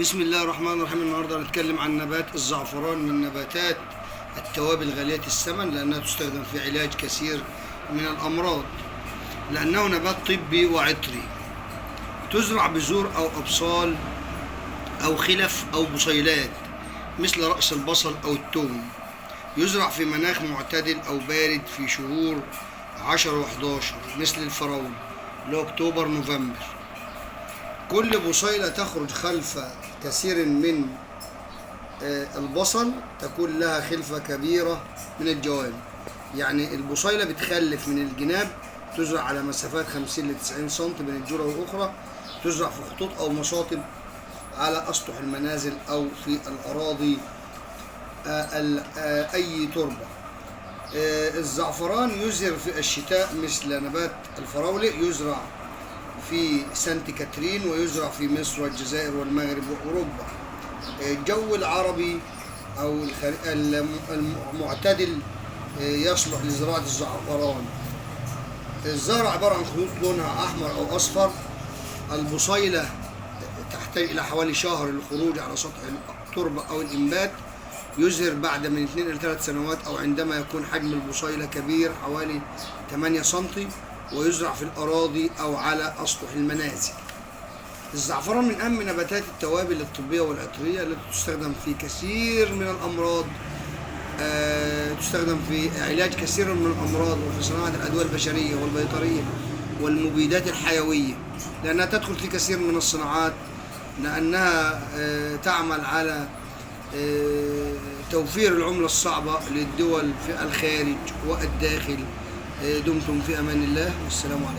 بسم الله الرحمن الرحيم. النهارده هنتكلم عن نبات الزعفران، من نباتات التوابل غالية الثمن، لأنها تستخدم في علاج كثير من الأمراض، لأنه نبات طبي وعطري. تزرع بذور أو أبصال أو خلف أو بصيلات مثل رأس البصل أو الثوم. يزرع في مناخ معتدل أو بارد في شهور 10 و11 مثل الفراولة اللي هو أكتوبر نوفمبر. كل بصيلة تخرج خلف كثير من البصل تكون لها خلفة كبيرة من الجوانب. يعني البصيلة بتخلف من الجناب، تزرع على مسافات 50 ل 90 سم بين الجرة والأخرى، تزرع في خطوط أو مصاطب على أسطح المنازل أو في الأراضي أي تربة. الزعفران يزهر في الشتاء مثل نبات الفراولة، يزرع في سانت كاترين ويزرع في مصر والجزائر والمغرب وأوروبا. الجو العربي أو المعتدل يصلح لزراعة الزعفران. الزهرة عبارة عن خيوط لونها أحمر أو أصفر. البصيلة تحتاج إلى حوالي شهر للخروج على سطح التربة أو الإنبات. يزهر بعد من 2 إلى 3 سنوات أو عندما يكون حجم البصيلة كبير حوالي 8 سنتي، ويزرع في الأراضي أو على أسطح المنازل. الزعفران من أهم نباتات التوابل الطبية والعطرية التي تستخدم في كثير من الأمراض، تستخدم في علاج كثير من الأمراض وفي صناعة الأدوية البشرية والبيطرية والمبيدات الحيوية، لأنها تدخل في كثير من الصناعات، لأنها تعمل على توفير العملة الصعبة للدول في الخارج والداخل. دمتم في أمان الله، والسلام عليكم.